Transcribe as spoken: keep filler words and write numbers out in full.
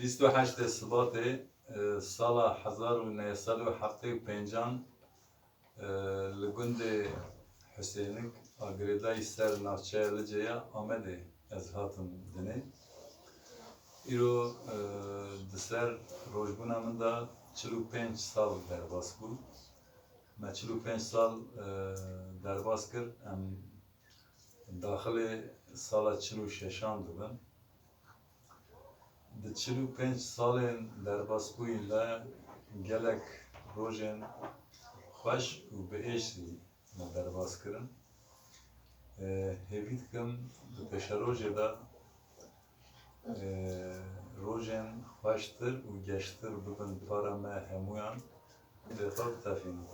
Bîst û heştê Sibatê, e, sala hezar û neh sed û heftê û pêncan, e, li gundê Husênik a girêdayî ser navçeya Licê ya Amedê ez hatim dinê. Îro, e, di ser rojbûna min de çil û pênc sal derbas bû. Me çil û pênc sal, e, derbas kir. Em daxilê sala çil û şeşan dibin. Di çil û pênc salên derbasbûyî de gelek rojên xweş û bi êş jî me derbas kirin. E, hêvî dikim di pêşerojê de, e, rojên xweştir û geştir bibin para me hemûyan. Dê xwe bitefînin.